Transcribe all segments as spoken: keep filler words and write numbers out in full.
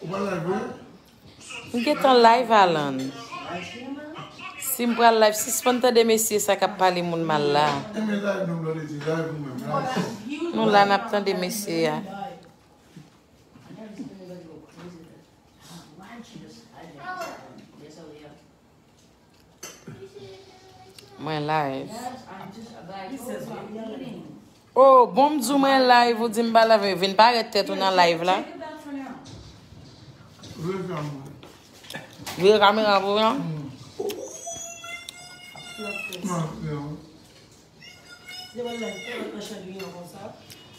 Ou pa live vre? M gentan live, Alan. Si m pral live, sispann tande mesye sa k ap pale moun mal la. Enben live nou, lòt eti live ou menm, live. Nou la, n ap tande mesye a. Mwen live. Oh, bon, m di w mwen live, ou di m pa live, vin parèt tèt ou nan live la. Vire kamera. Vire kamera pou mwen.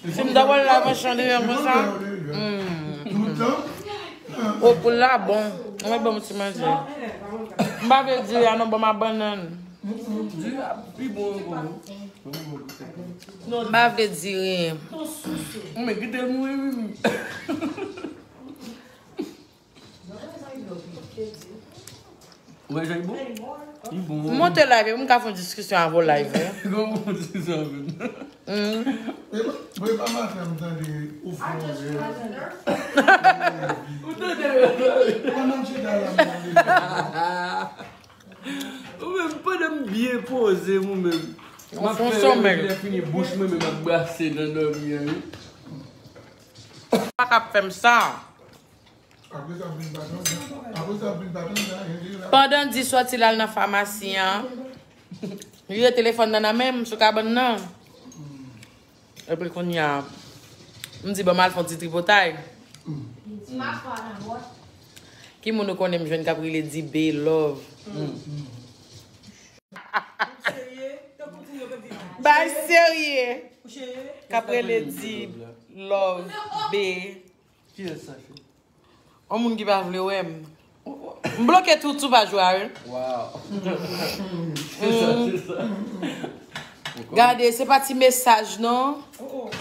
Si m ta pral la, mwen chandriye konsa. Hmm. O, poul la bon. Mwen ban m ti manje. M pa vle di a non, ban m a bannann. Di a pi bon ankò. M pa vle di ri. Mwen kite l mouri, wi. Wè, jan li bon? Li bon. M monte live, pou m ka fè yon diskisyon avè w live, wi. Kòman w diskisyon avè m? Mm. Mwen pa maten, m tande ou fè yon rèv. Ou tande rèv la, wi. Pandan m chita la, m tande. Ou menm, pandan m byen poze, ou menm. M ap fè rèv, lè fini, bouch mwen menm ap brase nan dòmi an, wi. Pa ka ap fè m sa. Apre sa, vin pa tann, apre sa, vin pa tann, sa, gen de la. Pandan di sòti l al nan famasi an, li rete telefòn nan nan men m sou kabann nan. Epi kounye a, m di, "Ban m al fè yon ti tripotay." Ki moun ou konnen m jwenn k ap rele Dibe Love? Bay serye. K ap rele Dibe Love B. Kiyès sa, cheri? Yon moun ki pa vle wè m. M bloke tout sou paj ou a, wi. Wow. Se sa, se sa. Gade, se pa ti mesaj, non.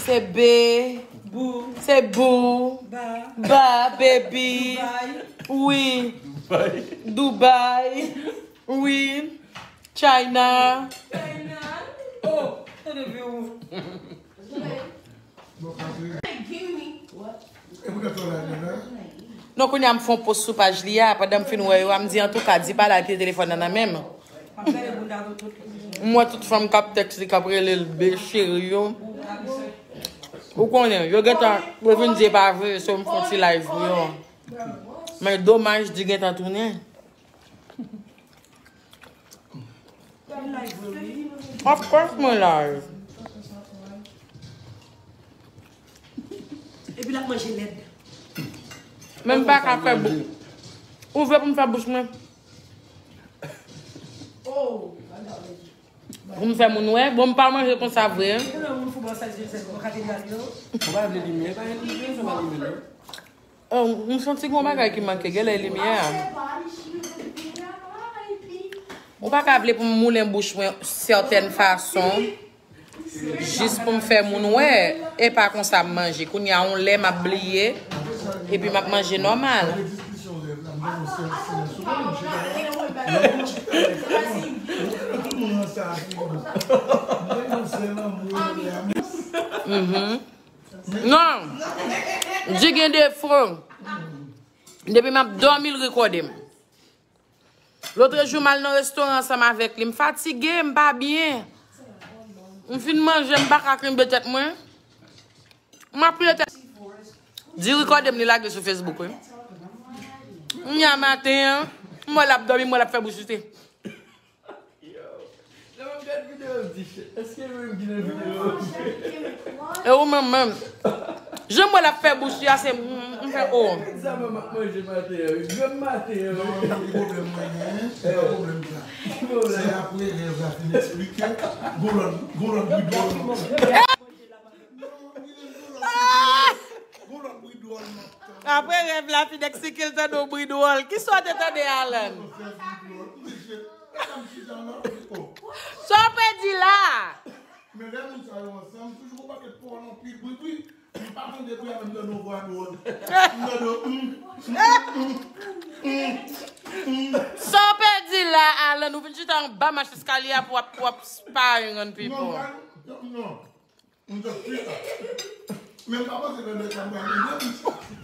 Se be. Boo. Se boo. Ba. Ba, baby. Dubai. Wi. Dubai. Dubai. Wi. China. China. Oh, tande vye ou. Non, kounye a m fè yon post sou paj li a, pandan m fin wè yo a, m di, antouka, di pa l al kite telefòn nan nan men m. M wè tout fanm k ap tèks li, k ap rele l be cheri yo. Ou konnen, yo gentan, yo vin di e pa vre, so m fè yon ti live pou yo. Men domaj, di gentan tounen. Of course mwen live. Epi l ap manje lèd. Men m pa ka fè bou-, ou vle pou m fè bouch mwen? Pou m fè moun wè? Bon, m pa manje konsa vre. Ou pa vle limyè, pa gen limyè, sa pa limyè, non. Oh, m santi gon bagay ki manke, genlè limyè a. Ou pa ka vle pou m moulen bouch mwen sètèn fason, jis pou m fè moun wè, e pa konsa m manje. Kounye a, yon lè m ap bliye, epi m ap manje nòmal. Mhm. Non. Di gen defo. Depi m ap dòmi, l rekòde m. Lotrejou, m al nan restoran ansanm avèk li. M fatige, m pa byen. M fin manje, m pa ka kenbe tèt mwen. M ap pile tèt. Di rekòde m, li lage sou Facebook, wi. Kounye a maten an, m wè l ap dòmi, m wè l ap fè bouch soute. Yo, lè m ap gad videyo, m di, "Shit, èske li menm ki nan videyo?" E ou menm menm. Jan m wè l ap fè bouch li a, se m, m fè o. Sa mwen m ap manje maten an, wi. Granm maten an, wi. Non, non, ki pwoblèm mwen genyen? Se pa pwoblèm sa. Ki pwoblèm? Se apre rèv la fin eksplike. Gon lòt, gon lòt bri dwòl. Gon lòt bri dwòl. Apre rèv la fin eksplike l tande yon bri dwòl. Kisa w te tande, Alan? Sa w pèdi la? Men lè moun sa yo ansanm, toujou gon pakèt pawòl anpil bri bri. M pa tande bri a menm tande yon vwa dwòl. M tande yon, mm, mm, mm, mm, mm. Sa w pèdi la, Alan? Ou vin chita anba mach eskalye a pou w ap, pou w ap sparring on people. Non, non, non. M just freestyle. Men m pa panse ke lè sa m pral rive, m sòti.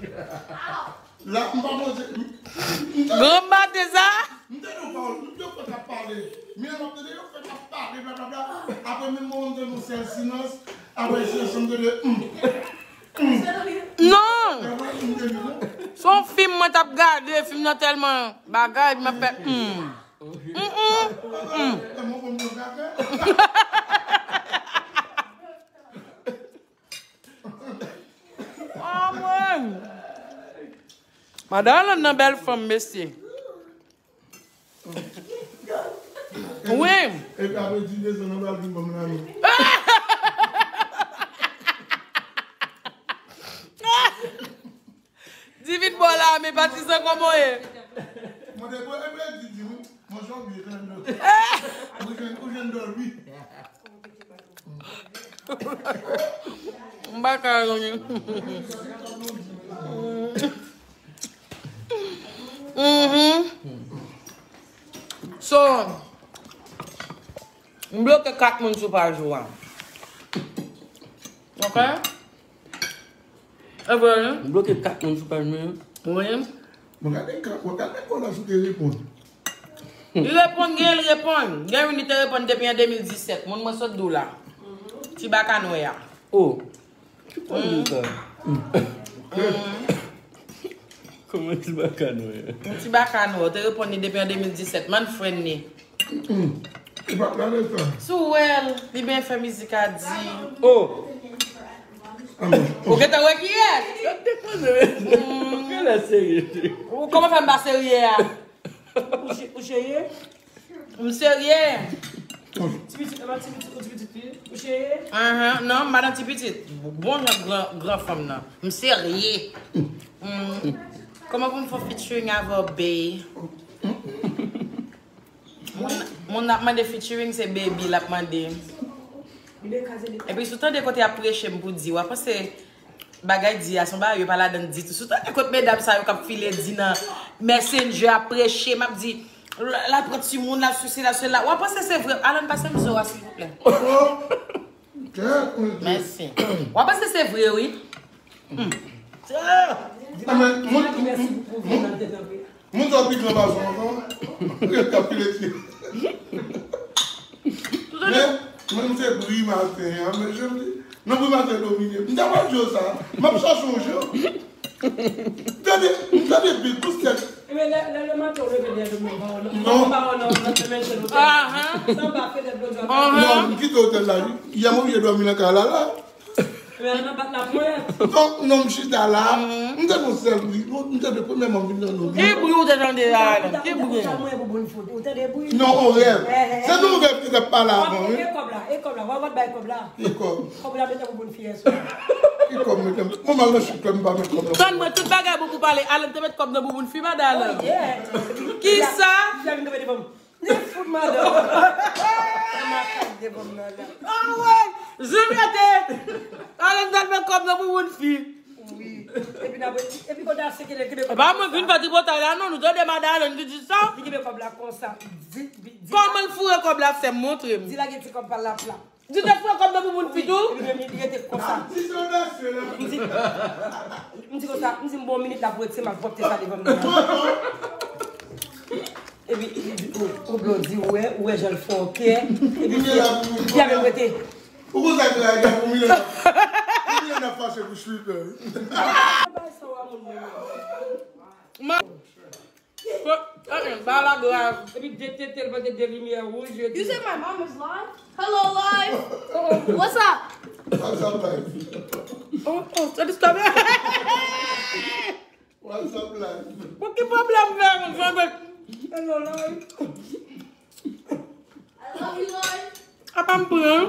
La, m pa panse. M, m, m te Granm maten sa? M te nan pawòl, m te fèk ap pale. Men lè m ap tande yo fèk ap pale, blablabla. Apre menm moman m tande yon sèl silans. Apre silans, m tande, hmm. Non! Apre m te di, bon. Se yon fim mwen t ap gade, fim nan tèlman bagay, m ap fè, hmm. Mm, mm, mm. E mwen konn mwen ka fè. Ah, mwen. Madan Alan nan bèl fanm, mesye. Wi. Epi apre di de zan, nou pral vin ban m lame. Divin bò la, men patizan kòman w ye? Mwen te bo, epi di, di, wi. Mwen janvye, janvye. Ou jwenn, ou jwenn dòmi. M pa ka, non. Mhm. So, m bloke kat moun sou paj ou a. Ok? E vre, wi. M bloke kat moun sou paj mwen. Wi. Mwen gade ka, mwen gade kò la si w te reponn. Li reponn, gen, li reponn. Gen youn li te reponn depi an de mil disèt. Moun mwen sot di w la. Ti baka nwè a. Oh. Ki konnen sa? Kòman ti baka nwè a? Yon ti baka nwè. Ou te reponn li depi an de mil disèt. Man frenn li. Mm-mm. Ou pa prale sa. Si w wè l, li byen fè mizik a di. Oh! Ou gentan wè kiyès? Yo te konnen. Ou genlè serye. Ou kòman fè m pa serye a? Ou se-, ou serye? M serye. Ti pitit, epa ti pitit, ou ti pitit li? Ou serye? Ahan, non, m pa nan ti pitit. Bon jan gran, gran fanm nan. M serye. Mm. Kòman pou m fè featuring avè w, bae? Moun, moun ap mande featuring se baby l ap mande. Epi si w tande kote y ap preche m pou di, w ap panse bagay di a se yon bagay yo pa ladann ditou. Si w tande kot medam sa yo k ap file di nan Messenger ap preche, m ap di, l al pran timoun, l al sesi, l al sela. W ap panse se vre. Alan, pase m zo a, silvouplè. Mèsi. W ap panse se vre, wi. Hmm. Ah, men, moun, moun, moun, moun sa pi gran pase w ankò. Yo t ap file ti. Men, men, m se bri maten an, men jan m di, non, bri maten domine. M ta pral di w sa, m ap chache yon jan. M tande, m tande big boost. Ebyen, lè, lè, lè maten w leve dèyè domine, w pa wè non, w pa wè non, nan semen jèn otèl. Ahan. Sanba fenèt blodjwa. Ahan. Non, m kite otèl la, wi. Yè m oblije dòmi nan kay la, la. Men al nan bat la ponyèt. Non, non, m chita la. M te nan sèl bri. M te de premyèman vin nan nou. Ki bri ou te tande a, Alan? Ki bri? Ou tande bouboun fout. Ou tande bri? Non, on rèv. Se nou rèv ki t ap pale avan, wi. E kòb la, e kòb la. Wè, wè, bay kòb la. E kòb. Kòb la mete bouboun fi yè swa. E kòb mete. Mwen mal nan chita, m pa met kòb nan. Tann mwen, tout bagay bon pou pale. Alan te met kòb nan bouboun fi, madan Alan. Oh, yeah. Kisa? Li fout madan. Nan makak de bòm nan la. Anwey! Jan m rete! Alan t al met kòb nan bouboun fi. Wi. Epi n ap, epi kote a seke lè kenbe kòb la. E pa mwen vin fè tripotay la non, nou tande madan Alan ki di sa? Li kenbe kòb la konsa. Di, di, di. Kòman l foure kòb la, sè m, montre m. Di la gen ti kòb pa l la plat. Di te foure kòb nan bouboun fi tou? Epi menm li rete konsa. M di, m di konsa, m di m bon minit la pou retire m ap pwòpte sa devan m nan. Epi, epi, ou, ou blo di, ou wè, ou wè jan l fè w kè. Epi, epi, epi, epi, rete. Ou konn sa ki la, pou Milena. Pou Milena fache pou sweeper. Ma-, eh, eh, ba la grav. Epi, de tete l mete de limyè wouj, yo di. You said my mom is live? Hello, live. What's up? What's up, live? Oh, oh, so this coming. What's up, life? Bon, ki pwoblèm m fè moun fè mwen? Hello, life. I love you, life. Apa m pran?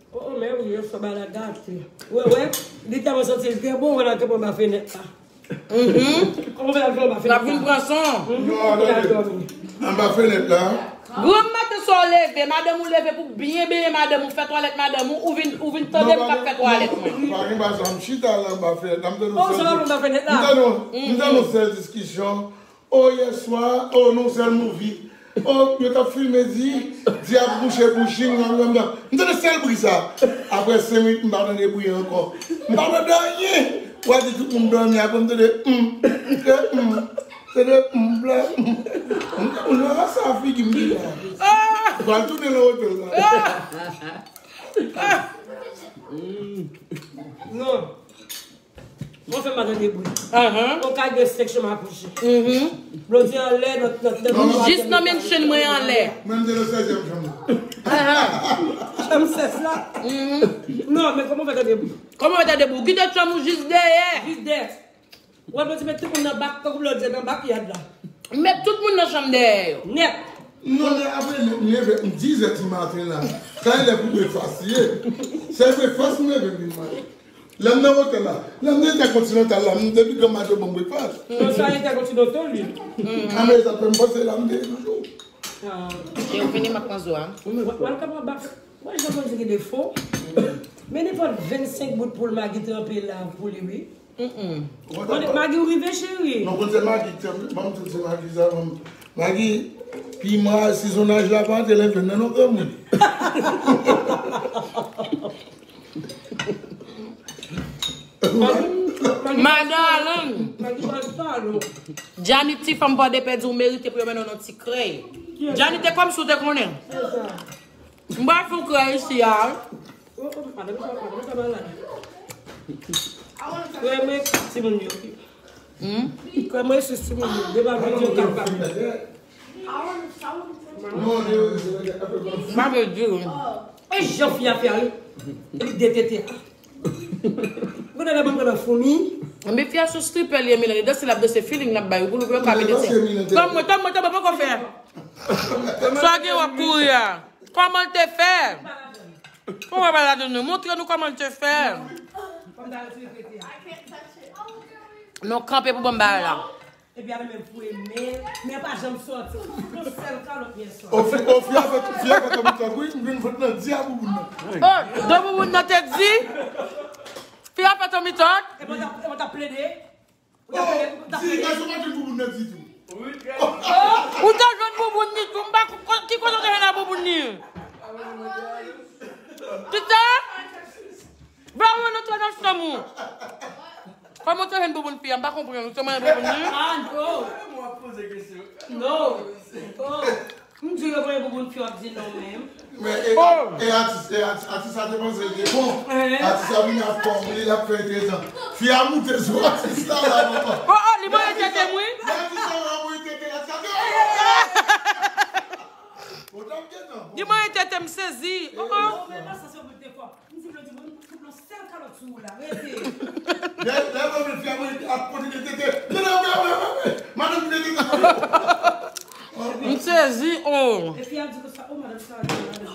Oh, oh, men wi, yo fè bagay la gate. Wè, wè, li tèlman santi l trè bon, wè l al kanpe anba fenèt la. Mhm. Kòman fè l al kanpe anba fenèt la? L ap vin pran son. Mhm. Non, atande. Anba fenèt la. Granm maten sa w leve, madanm ou leve pou byen benyen madanm ou, fè twalèt madanm ou, ou vin, ou vin tande m k ap fè twalèt mwen. Pa gen, pa gen, pa gen, m chita la anba fenèt la, m tande yon sèl, m tande yon, m tande yon sèl diskisyon. O, yèswa, o, nan yon sèl movie. Oh, yo t ap filme di, di ap bouche bouch li, nan, nan, nan. M tande sèl bri sa. Apre senk minit, m pa tande bri ankò. M pa tande anyen. W a di tout moun dòmi, apre m tande, hmm, m tande, hmm, m tande, hmm, bla, hmm. M tande, sa figi m deja. M pral tounen nan otèl la. Non. Mwen fè m pa tande bri. Ahan. On kay gen senk chanm a kouche. Mhm. Blondie anlè nan, nan, nan. Jis nan mention mwen anlè. Menm de le sèzyèm chanm. Ahan. Chanm sèz la. Mhm. Non, men kòman fè tande bri? Kòman fè tande bri? Kite chanm ou jis dèyè. Jis dèyè. Wè, Blondie met tout moun nan bak, tankou Blondie nan bak yad la. Met tout moun nan chanm dèyè yo. Nèt. Non, men apre, m leve, m dizè di maten la. Sa e lè pou breakfast ye. Se breakfast m leve m vin manje. Lè m nan otèl la, lè m nan Intercontinental la, m depi granm maten yo ban m breakfast. Non, sa Intercontinental li. A, men sa fè m panse la m te ye toujou. Ah. E ou fini mak nan zo a? Wè, wè, l kapab ba. Mwen, jan Blondie gen defo. Men nenpòt vennsenk bout poul Magi tranpe la pou li, wi. Mm-mm. Magi ou rive, cheri? Non, konn se Magi ki te ban m tout se Magi sa, ban m. Magi, piman, sizonaj la pa antre nan vyann nan non, granmoun. Madan Alan. Magi pa sa, non. Janit, ti fanm pa de pèdi, ou merite pou yo mennen w nan ti krèy. Janit, e kòmsi w te konnen. Se sa. M pral fè w krèy isi a. Oh, oh, madanm sa, madanm sa malad. Krèy mwen timoun yo. Hmm? Krèy mwen sus timoun yo. Depa videyo kap kap. M ap di w. E jan fi a fè a, wi. Li detete. Mwen nan ban mwen nan foumi. Men fi a sou stripper li ye, Milan. Li danse, l ap danse feeling, l ap bay. Ou pou l ka mete tè. Tann mwen, tann mwen, tann mwen, poko fè. Sa gen w ap kouri a. Kòman l te fè? Kòman pa ladan nou? Montre nou kòman l te fè. Non, kanpe pou ban m bagay la. Epi apre men fouye men, men pa janm sòti. Yon sèl kalòt men sòti. O fi, o fi a fè, fi a fè tanmitank, wi, m vin fout nan di a bouboun nan. Oh, do bouboun nan te di? Fi a fè tanmitank? E mwen t ap, e mwen t ap plede. Ou ta plede, ou ta plede. Di, gason pa jwenn bouboun nan ditou. Ou ta jwenn bouboun ditou. M pa ko-, ki kote ou te jwenn a bouboun ni? Kisa? Vè ou antre nan chanm ou. Kòman ou te jwenn bouboun fi a? M pa konprann. Ou te manyen bouboun ni? Ah, non. Non. Oh. M di yo voye bouboun fi w ap di non menm. Men e, e atis, e atis, atis la te panse l te bon. Atis la vin ap kòm li, l ap fè enteresan. Fi a moute sou atis la, la, papa. Oh, oh, li manyen tete m, wi. Men atis la, la manyen tete, atis la. Bon, t ap gentan. Li manyen tete m sezi. Oh, oh. Non, men pa sa, se pou te fò. M di Blondie, mwen, m fout yon sèl kalòt sou ou la, rete. Lè, lè mwen vin fè mwen ap kote de tete. Tete, wè, wè, wè, wè. Madanm de tete. M sezi, oh. Epi a di konsa, oh, madanm sa, madanm sa.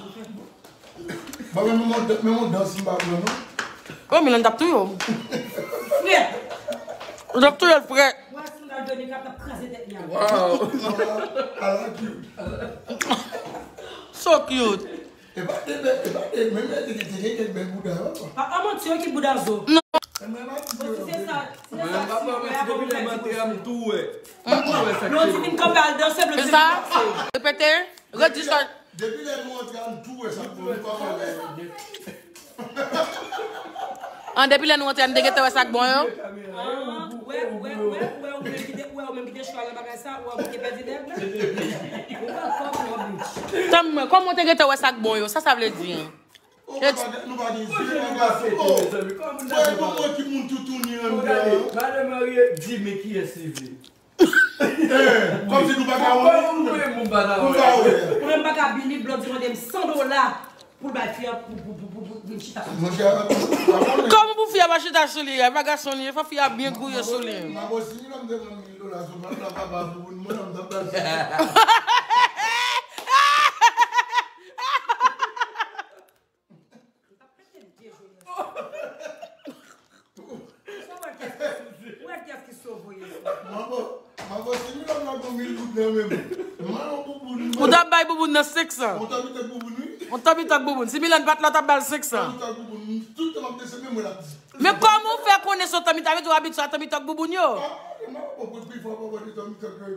Bon, men mwen, men mwen dans m pa pran, non. Oh, Milan t ap touye w. Frèt. L t ap touye l, frèt. Wè, si m ta jwenn li, k ap t ap kraze tèt li a. Wow. I like you. So cute. E pa de bèl, e pa de, menm lè te gen, te gen kèk bèl bouda yo ankò. A, a manti, yo ki bouda zo. Non. E mwen pa di se yo. Si se sa, si se sa, si yo wè a kòm ou fè ti bòs. Blondie vin kanpe al danse, Blondie vin danse. Repete, redi sa. Depi lè nou antre a, nou tou wè sa k bon, nou pa pale. An, depi lè nou antre a, nou te gentan wè sa k bon yo. Ah, wè, wè, wè, wè, ou menm ki te, wè, ou menm ki te chwa nan bagay sa, wè, ou te pèdi nèg la. Ou pa kòb non, bitch. Tann mwen, kòman ou te gentan wè sa k bon yo? Sa sa vle di? Oh, papa, nou pa gen zye nan gason. Oh, frè, bon, mwen ki moun toutouni anndan. Madan marye, di men kiyès li vle. Eh, kòmsi nou pa ka wè. Kòman ou vle moun pa ta wè? Nou pa wè. Ou menm pa ka bini, Blondie mande m san dola pou l bay fi a pou, pou, pou, pou, pou vin chita sou li. Monchè, pa konnen. Kòman pou fi a pa chita sou li? E pa gason li ye, fò fi a byen gouye sou li. M ap osi, m ap demann mil dola sou mwen, m ta pa ba pou moun, mwen, m ta ba. Ou wè kiyès ki sove yo? Manbo, manbo, si Milan pa gon mil goud nan men m, manbo bouboun. Ou t ap bay bouboun nan senk san. On tanmitank bouboun, wi. On tanmitank bouboun. Si Milan pa t la, w t ap ba l senk san. Tanmitank bouboun, tout tan m ap desann, men mwen l ap di. Men kòman w fè konnen se on tanmitank? Sa vle di w abitye a tanmitank bouboun yo? Ah, manbo, pi fò, manbo, tanmitank yo.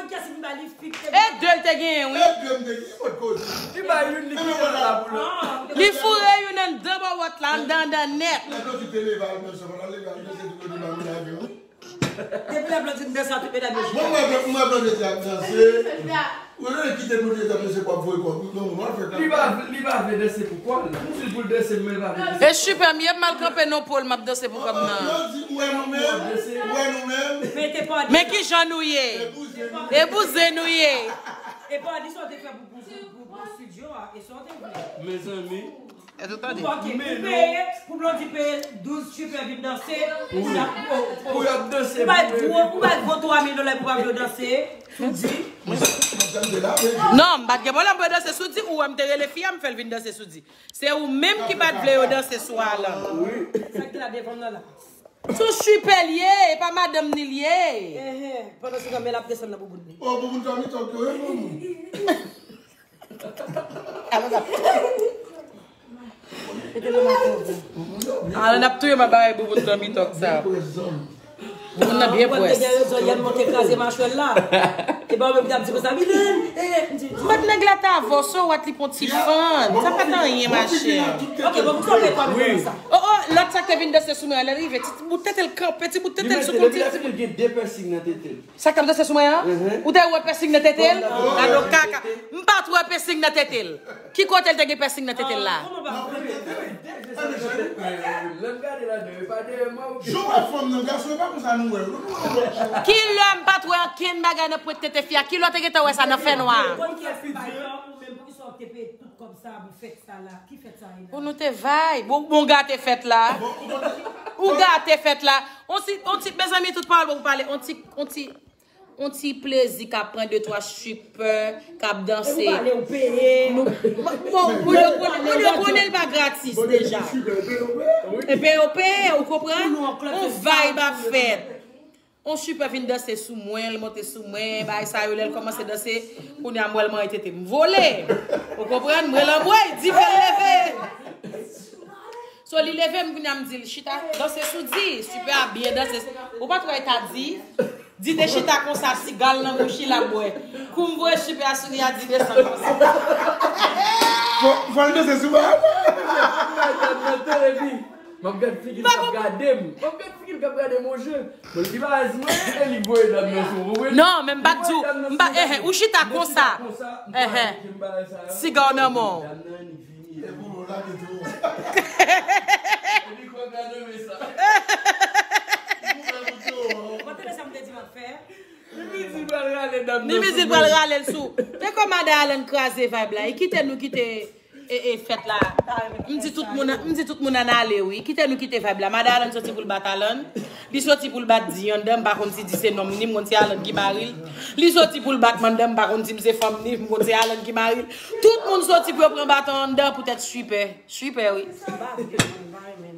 Konn kiyès ki vin ba li fik te E de l te genyen, wi. E de m te genyen, mwen koze. Li ba youn, li kite lòt la pou lòt. Li foure youn anndan bòwòt la, anndan, anndan nèt. Lè Blondedy te leve al danse, fò l al leve al danse, tout Blondedy ba moun lavi, wi. Depi lè Blondedy danse, tout medam yo Mwen, mwen, mwen, Blondedy ap danse. Ou lè kite Blondedy ap danse, pou ap voye kòb. Non, mwen fè Li pa, li pa vle danse pou kò l. M di l pou l danse, men l pa vle danse. E Super, m ye m al kanpe nan pòl, m ap danse pou kòb nan. Yo di, ou wè nou menm? Ou wè nou menm? Men ki jan nou ye? E bouzen nou ye? E pa di sa w te fè pou, pou, pou, pou, pou studio a, e sa w te vle. Mezanmi. Èske w tande? Ok, pou peye, pou Blondedy peye douz stripper vin danse. Pou y ap danse. Ou bay gwo, ou bay gwo twa mil dola pou ap yo danse. Sou di. Non, m pa t gen pwoblèm pou yo danse sou di. Ou wè m te rele fi a, m fè l vin danse sou di. Se ou menm ki pa t vle yo danse sou Alan. Sa ki la devan m nan la. Se yon stripper l ye, e pa madanm ni l ye. Ehe, pandan se tan, men l ap desann nan bouboun li. Oh, bouboun Tommy Talk yo, e bon. Alan ap touye m ap bay bouboun Tommy Talk sa. Bouboun nan byen pwès. Te gen rezon, Yann monte kraze machwè l la. E pa ou menm ki t ap di konsa, Milen, e, m di, Kot nèg la ta avè w, so what li pon ti fann. Sa pa t anyen, machè. Ok, bon, pou sa w fè twa mil dola sa. Oh, oh, lòt sa k te vin danse sou mwen an, lè l rive, ti, ti bout tete l kanpe, ti bout tete l sou konti, ti bout. Li gen de pèsing nan tete l. Sa k t ap danse sou mwen an? Ou te wè pèsing nan tete l? Gade yon kaka. M pa t wè pèsing nan tete l. Ki kote l te gen pèsing nan tete l la? Jan w wè fanm nan, gason, e pa konsa nou wè yo. Kilè m pa t wè ankenn bagay nan pwent tete fi a? Kilè w te gentan wè sa nan fènwa? Konn kiyès ki bay fanm ou menm, poukisa w te peye tout kòb sa pou fèt sa la? Ki fèt sa ye la? Pou nou te vay. Bon, bon gate fèt la. Ou gate fèt la. On ti, on ti, mezanmi, tout pawòl bon pou pale. On ti, on ti, on ti plezi k ap pran de twa stripper k ap danse. E pou pale, ou peye. Nou, bon, pou yo konnen, pou yo konnen l pa gratis deja. Epi yo peye, ou konprann? On vibe ap fèt. On stripper vin danse sou mwen, l monte sou mwen, bagay sa yo, lè l kòmanse danse, kounye a m wè l manyen tete m vole. Ou konprann? M rele anmwey, di fè l leve. So li leve m, kounye a m di l chita, danse sou di, stripper a byen danse. Ou pa t wè eta di? Di te chita konsa, siga l nan bouch li, l ap bwè. Kou m voye stripper a sou li a, di desann konsa. Fò, fò l danse sou mwen. M ap gad figi l k ap gade m. M ap gad figi l k ap gade m, on je. Bon, li pa di mwen, e li voye dam nan sou mwen. Non, men m pa t di w, m pa, eh, eh, ou chita konsa. Eh, eh. Siga w nan men w. E pou nou lage tou. E li kwè gade men sa. Mwen te lè sa m te di m ap fè. Li di pral rale dam nan sou mwen. Li di pral rale l sou. Te kòm madan Alan kraze vibe la. E kite nou kite e, e, fèt la. M di tout moun, m di tout moun ann ale, wi. Kite nou kite vibe la. Madan Alan soti pou l bat Alan. Li soti pou l bat Di anndan, m pa konn si Di se nonm ni, m konn se Alan ki mari l. Li soti pou l bat Manda, m pa konn si m se fanm ni, m konn se Alan ki mari l. Tout moun soti pou yo pran baton anndan poutèt stripper. Stripper, wi. Sa pa byen, man, pa renmen.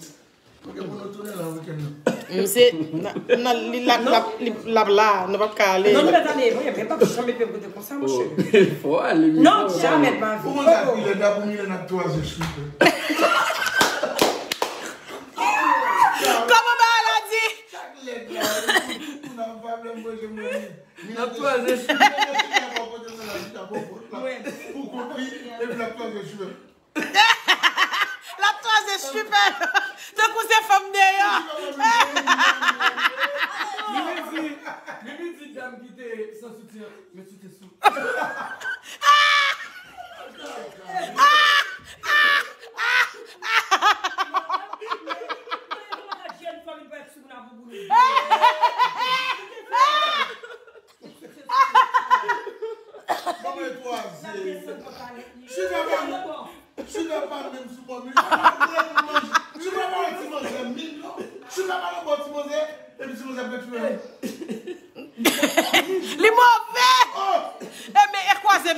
Mwen gen pou nou tounen la wikenn nan. M se, nan, nan, li la, la, li la, la, nou p ap ka ale. Non, nou mèt ale, mwen, mwen p ap janm met pye m kote konsa, monchè. Fò ale, wi. Non, jamè de ma vie. Ou konn sa ki lè, dapou Milen ap twaze chou. Kòman bagay la di? Chak lè, moun ap pale, mwen, je mwen. N ap twaze chou. Pou kont li, epi l ap twaze chou. L ap twaze stripper. Tankou se fanm deyò. Mimi di, Mimi di dam ki te san soutyen, men soutyen sou. Mwen twaze. Chita pa, chita pa menm sou bò mi. Chita pa yon ti manzè min non. Chita pa nan bò ti manzè. Epi ti manzè ap fè ti manzè. Li move.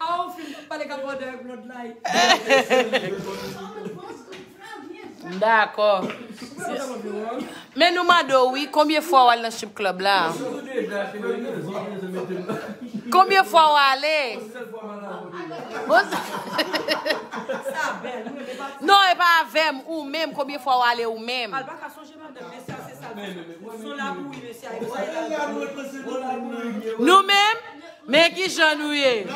A ou fin pale ka pwodè blòd la. M dakò. Men nou mande w wi, konbyen fwa w al nan strip club la? Konbyen fwa w ale? Non, e pa avè m, ou menm, konbyen fwa w ale ou menm? Nou menm, men ki jan nou ye.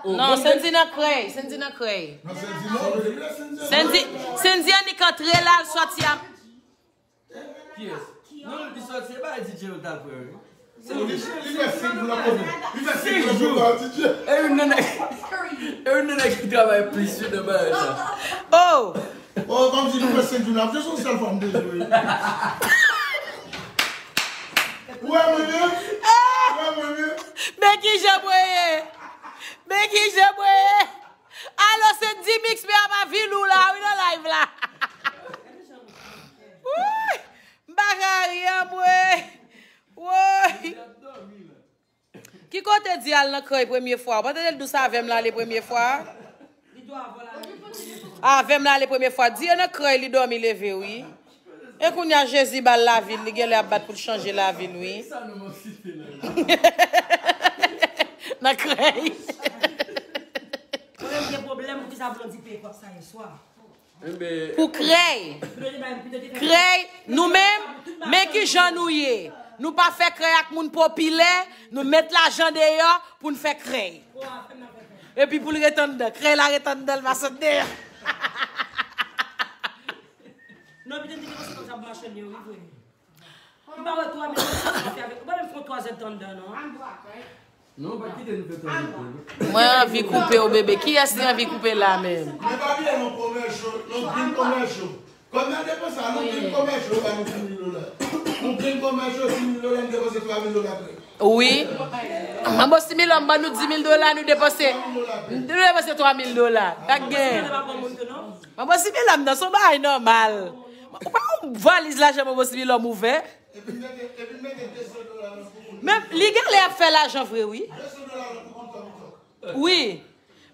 Non, Sendy nan krèy, Sendy nan krèy. Sendy, Sendy annik antre la, l sòti a. Kiyès? Non, li sòti, e pa DJ yo t ap wè, wi. Se li, li fè senk jou l ap pwomèt. Li fè senk jou l ap pwomèt DJ. E youn nan nèg, e youn nan nèg ki travay plis wi nan bagay sa. Oh! Oh, kòmsi nou fè senk jou n ap jwe, se yon sèl fwa m te jwe. Ou wè mwen menm? Ou wè mwen menm? Men ki jan mwen ye? Men ki jan mwen ye? Alo, se Dimix, men apa vilou la, wi, nan live la. Woy! M pa ka ri, anmwey. Woy! Ki kote di al nan krèy premye fwa? Ou pa tande l dous avè m la, le premye fwa? Avè m l ale premye fwa, di e nan krèy li dòmi leve, wi. E kounye a Jezi ba l lavi l, li genlè ap bat pou l chanje lavi l, wi. Nan krèy. Mwen menm gen pwoblèm, poukisa Blondie peye kòb sa yè swa? Pou krèy. Krèy, nou menm, men ki jan nou ye. Nou pa fè krèy ak moun popilè, nou met lajan deyò pou n fè krèy. Epi pou l ret anndan, krèy la ret anndan, l pa sot deyò. Non, epi te di ke se konsa pou machann yo, wi, vre. M pa wè twa mil dola sa fè avèk. Ou pa menm fè yon twa zèdtan anndan, non. Non, ou pa kite nou fè twa zèdtan, non. Mwen anvi koupe w, bebe. Kiyès ki anvi koupe la menm? Men pa bliye, nou kòmèsyo, nou grenn kòmèsyo. Kòm n a depanse a, nou grenn kòmèsyo, yo ba nou sis mil dola. Nou grenn kòmèsyo, sis mil dola, nou depanse twa mil dola prè. Wi. Manbo Similòm ban nou dis mil dola, nou depanse, nou depanse twa mil dola. Pa gen. Manbo Similòm nan, se yon bagay nòmal. Ou pa yon valiz lajan Manbo Similòm ouvè. Men li genlè ap fè lajan vre, wi. Wi.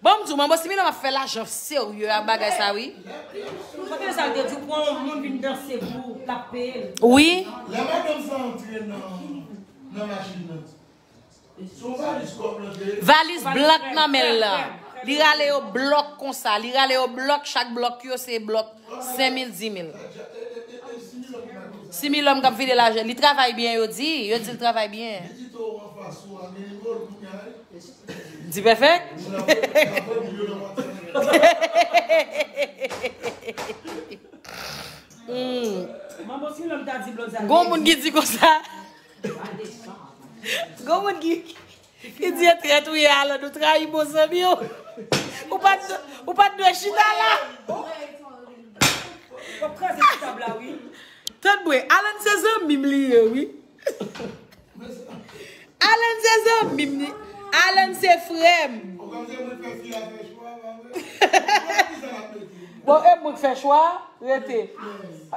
Bon, m di w, Manbo Similòm ap fè lajan serye ak bagay sa, wi. Kote sa l te di w pran yon moun vin danse pou l ap peye l? Wi. Lè madanm sa antre nan, nan machin nan, se yon valiz kòb lan te ye. Valiz blank nan men l lan. Li rale yo blòk konsa. Li rale yo blòk. Chak blòk yo se blòk senk mil, dis mil. Similòm k ap vide lajan. Li travay byen, yo di. Yo di l travay byen. Di pèfèk? Hmm. Gon moun ki di konsa. Gon moun ki, ki di e trèt ou ye, Alan, ou trayi bon zanmi w. Ou pa t, ou pa t dwe chita la. W ap kraze ti tab la, wi. Tann mwen, Alan se zanmi m li ye, wi. Alan se zanmi m, li. Alan se frè m. Bon, e mwen k fè chwa, rete.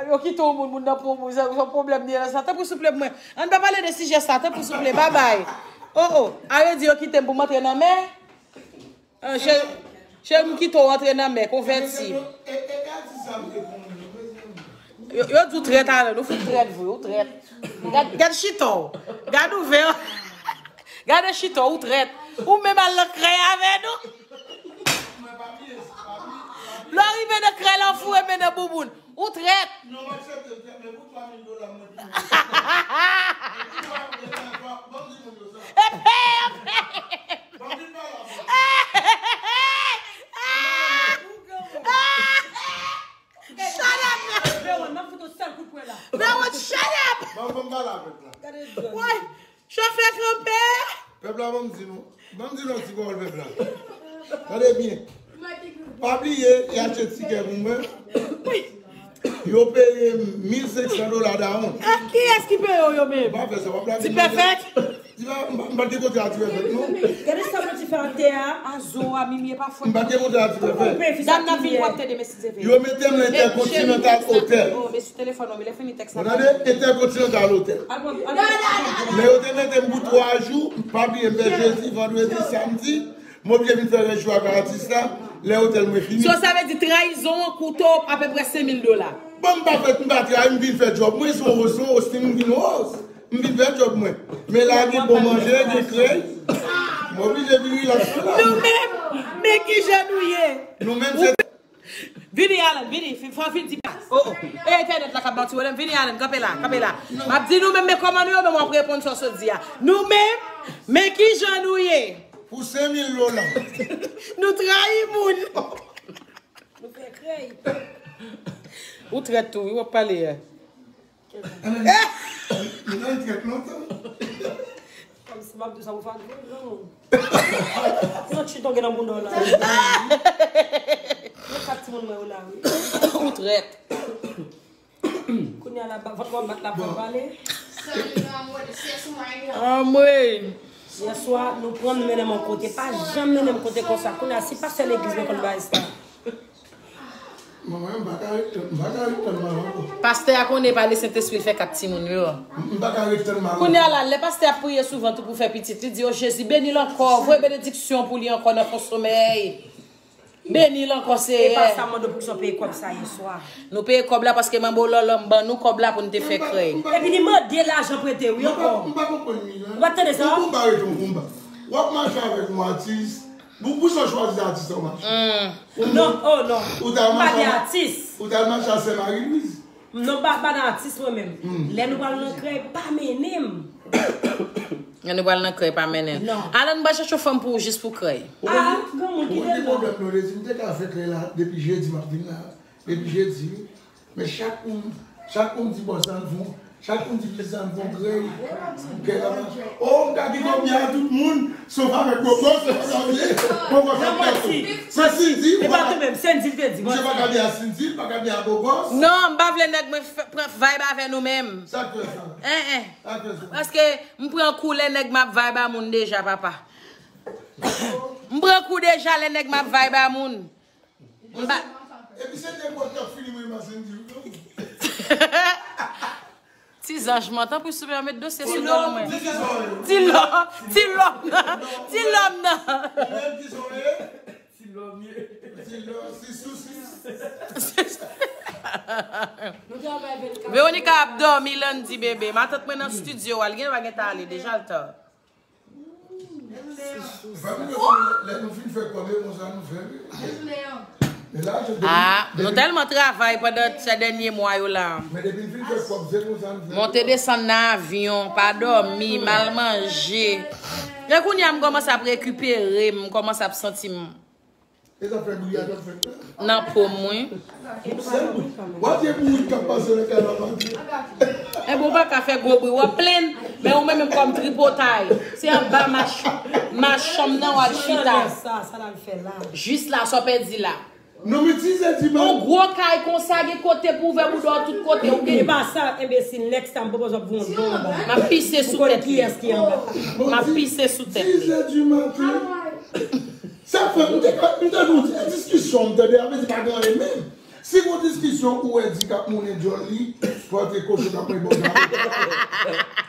Yo kite yon moun, moun nan pran, se yon pwoblèm li ye la sa. Tanpri souple mwen. Ann pa pale de sijè sa, tanpri souple, babay. Oh, oh. A yo di yo kite m pou m antre nan mè? Ah, cheri, cheri, m kite w antre nan mè, konvèti. Yo, yo di w trèt, Alan, ou fout trèt vre, ou trèt. Gad, gad chita w, gad ouvè w. Gade chita w, ou trèt. Ou menm al nan krèy avè nou. Lè w rive nan krèy la, w foure men nan bouboun. Ou trèt. Non, m aksepte l, men pou twa mil dola, mwen. Epe, epe. Shut up, man. Veron, m ap fout yon sèl kout pwen la. Veron, shut up. Woy. Chofè kanpe! Pèp la, ban m di nou. Ban m di nou ti pawòl, pèp la. Tande byen. Pa bliye, y achte tikè pou mwen. Yo peye mil senk san dola dawonn. Ah, kiyès ki peye w yo menm? M pa fè sa, w ap lage. Ti pèfèk? Ti pa, m pa, m pa gen kontra a ti pèfèk, non. Gade sa Bondye fè atè a, a zo a, Mimi, e pa fòt. M pa gen kontra a ti pèfèk. Dam nan vin pou ap tande, mesye. Yo mete m nan Intercontinental Hotel. Ou tande? Intercontinental Hotel. Lè yo te mete m pou twa jou, pa bliye m fè jedi, vandredi, samdi, m oblije vin fè rès jou ak atis la, lè otèl mwen fini. So, sa vle di trayizon an koute w apeprè senk mil dola. Bon, m pa fè, m pa trayi, m vin fè djòb mwen, se yon, se yon ostin, m vin woz. M vin fè djòb mwen. Men la gen bon manje, gen krèy. M oblije vin rilaks la. Nou menm, men kijan nou ye? Nou menm se Vini, Alan, vini. Fi-, fò fin di pa. Oh, oh. E entènèt la k ap ba w ti pwoblèm. Vini, Alan, kanpe la, kanpe la. M ap di nou menm, men kòman nou ye, men w ap reponn sa w sot di a. Nou menm, men kijan nou ye? Pou senk mil dola. Nou trayi moun. Nou fè krèy. Ou trèt tou, wi, w ap pale a. Kòmsi m ap di sa pou fè granmoun. Yon ti tonbe nan bounda w la. Yon kat timoun mwen yo la, wi. Ou trèt. Kounye a la, vant mwen ap bat la, fè m pale. Anmwey. Yèswa, nou pran n mennen m yon kote. Pa janm mennen m kote konsa. Kounye a, si pastè legliz mwen konn bagay sa. Manman, m pa ka ret tann, m pa ka ret tann manman ankò. Pastè a konnen pa le Sentespri l fè kat timoun yo. M, m pa ka ret tann manman. Kounye a la, lè pastè ap priye souvan tou pou fè pitit, li di, "O Jezi, beni l ankò, voye benediksyon pou li ankò nan fon somèy." Beni l ankò, Senyè. E pa sa, m mande w poukisa w peye kòb sa yè swa. Nou peye kòb la paske manbo Lòlòm ban nou kòb la pou n te fè krèy. Epi li mande lajan prete wi ankò. M pa konprann li, non. Ou pa tande sa? Yon konba rete yon konba. W ap mache avèk yon atis. Pou, pou sa w chwazi atis sa w mache. Non, oh non. Ou ta mache atis. Ou ta mache a Sen Mari Lwiz. Non, pa, pa nan atis mwen menm. Lè nou pral nan krèy, pa mennen m. Lè nou pral nan krèy, pa mennen l. Non. Alan, m pral chèche yon fanm pou ou jis pou krèy. Ah, granmoun ki de la. Ou gen pwoblèm non, Dezi, m te ka fè krèy la depi jedi m ap vin la. Depi jedi, wi. Men chak moun, chak moun di bòs la n fon, chak moun di plis la n fon krèy. Krèy la mache. Oh, m ka kite w byen a tout moun, sof avèk Bobòs, se pa sa w ye. Bobòs ap fè tou. Se Cindy, e pa tou menm, Cindy l te di. Misye pa ka byen a Cindy, l pa ka byen a Bobòs. Non, m pa vle nèg mwen fè, pran vibe avè nou menm. Sa k fè sa? En, en. Sa k fè sa? Paske m pran kou lè nèg m ap vibe a moun deja, papa. M pran kou deja lè nèg m ap vibe a moun. M pa. Epi se nenpòt k ap fini mwen masenn di w. Ti zanj mwen, tanpri souple, met dosye sou do mwen. Ti lòm, ti lòm nan, ti lòm nan. Ti lòm ye. Ti lòm, sis sou sis. Veronica ap dòmi, Landy bebe. Matant mwen nan estidyo a, li gen dwa gentan ale deja, l ta. Fè m konnen lè, lè nou fin fè kòb, e konsa nou fè, wi. Men la, je, depi, ah, nou tèlman travay pandan sè dènye mwa yo la. Men depi n fin fè kòb, se konsa nou fè. Monte desann nan avyon, pa dòmi, mal manje. E kounye a, m kòmanse ap rekipere, m kòmanse ap santi m E sa fè bri a t ap fèt la. Nan po m, wi. Sèl bri. W ap gen bourik k ap pase nan kay la, pa di. Enben, w pa ka fè gwo bri, w ap plenn, men ou menm menm kòm tripotay. Se anba mach-, machanm nan w ap chita. Sa, sa l al fè la. Jis la, sa w pèdi la. Non, men ti zè di maten. Yon gwo kay konsa, gen kote pou ouvè bouda w tout kote, ou gen. E pa sa, enbesil, next time, m pwopoze w ap voye yon don anba. M ap pise sou tèt li. Pou konnen kiyès ki anba. M ap pise sou tèt li. Ti zè di maten. Sa fè m te, m te nan yon diskisyon, m tande, a vle di pa gen anyen menm. Si gon diskisyon ou wè di k ap mounen djòl li, pote kochon k ap mwen bò nan.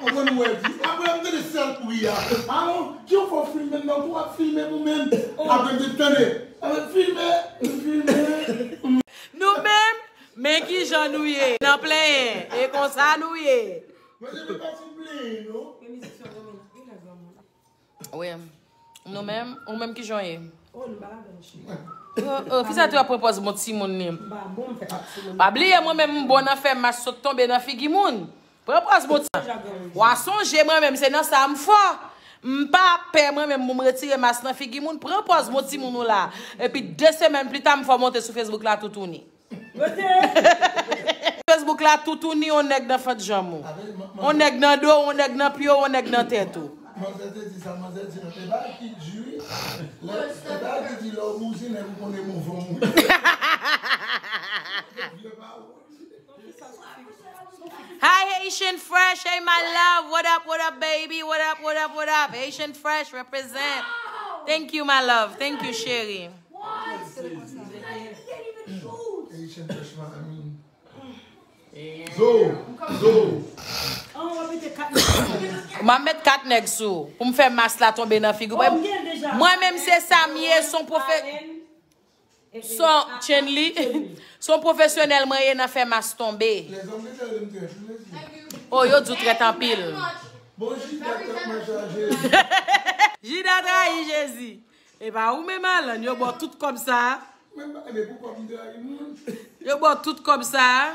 Ou konn wè di. Apre m tande sèl kouri a. Alon, ki w fè w filme m nan tou, w ap filme m ou menm. Apre m te tande. Apre filme, filme. Nou menm, men kijan nou ye. Nan plenyen. E konsa nou ye. Mwen se pa ti plenyen, non. Wi. Nou menm, ou menm kijan w ye? Oh, nou pa ladan, cheri. Oh, oh, kisa tou ap pran pòz bon timoun li? M pa bon, m fè pa timoun. Pa bliye, mwen menm, m bon nan fè mas sot tonbe nan figi moun. Pran pòz bon timoun. W a sonje, mwen menm, se nan sa m fò. M pa pè, mwen menm, pou m retire mas nan figi moun. Pran pòz bon timoun ou la. Epi de semèn pita, m fè w monte sou Facebook la toutouni. Facebook la toutouni, yon nèg nan fant janm ou. Yon nèg nan do w, yon nèg nan pye w, yon nèg nan tèt ou. Manzè te di sa, manzè di non, e bagay ki di wi. Lè, e bagay ki di lè w bouzen nèg ou konnen bon fanm ou. Vye pawòl. Hi Haitian Fresh, hey my love, what up, what up baby, what up, what up, what up, Haitian Fresh represent. Thank you my love, thank you chérie. Haitian Fresh, my, I mean. Zo, zo. M ap met kat nèg sou ou pou m fè mas la tonbe nan figi w. Mwen menm se sa m ye, se yon pwofe-, se yon, Chenly, se yon pwofesyonèl mwen ye nan fè mas tonbe. Oh, yo di w trèt anpil. Bon, Jida trèt mwen chaje. Jida trayi Jezi. E pa ou menm, Alan, yo ba w tout kòb sa a. Mwen pa, men pou kòb m trayi moun. Yo ba w tout kòb sa a.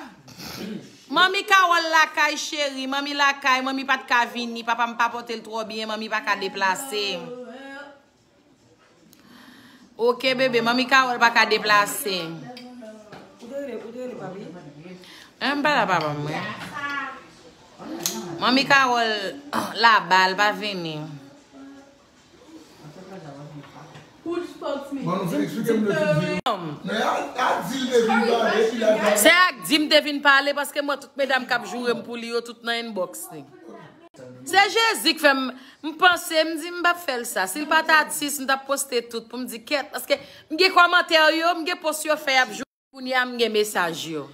Manmi Carole lakay, cheri, manmi lakay, manmi pa t ka vini, papa m pa pote l twò byen, manmi pa ka deplase. Ok, bebe, manmi Carole pa ka deplase. Ou te rele, ou te rele papi? Eh, m pa la papa m, wi. Manmi Carole la bal pa vini. Bon, nou fin eksplike m le tout vi. Men a, a di l te vin pale, epi la. Se ak di m te vin pale, paske mwen, tout medam k ap joure m pou li yo, tout nan inbox li. Se Jezi k fè m, m panse, m di m p ap fè l sa. Si l pa t atis, m t ap poste tout pou m di kèt, paske m gen kòmantè yo, m gen post yo fè y ap joure. Kounye a m gen mesaj yo.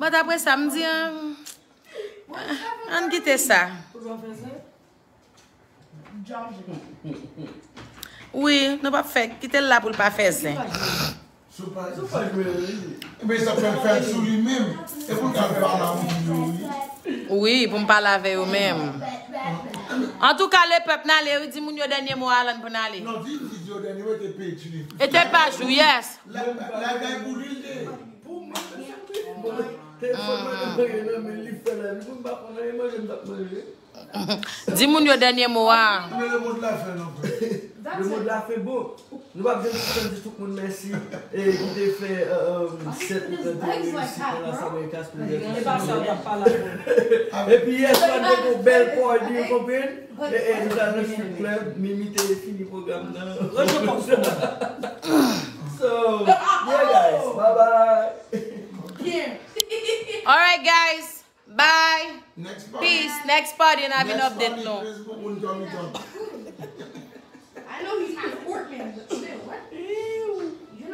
But apre sa, m di, an, ann kite sa. Wi, nou p ap fè, kite l la pou l pa fè zen. Sou paj mwen, wi. Ebyen, sa fè l fè l sou li menm. E pou l ka pale avè moun yo, wi. Wi, pou m pale avè yo menm. Antouka, lepèp, n ale, wi, di moun yo dènye mo a, Alan, pou n ale. Non, di, di yo dènye mo, te page li. E te paj ou, yes. Lagay pou li, l te. Pou mwen, telefòn mwen te nan men li, fè la, li pou m pa konn anyen manje, m t ap manje. Di moun yo dènye mo a. Le mot de la fin, non. Le mot de la fin, bon. Nou p ap janm sispann di tout moun mèsi, e ki te fè, euh, euh, sèt ou trannteyen reyisi nan Las Américas pou nou. E pa sa w t ap pale avè m. Epi yè swa nou te gon bèl party, ou konprann? E, e, nou t al nan strip club, Mimi te fini pwogram nan. Rann yo kòb sou mwen. So, yeah, guys, bye bye. Alright, guys. Bye. Peace. Next party, n a vin update nou.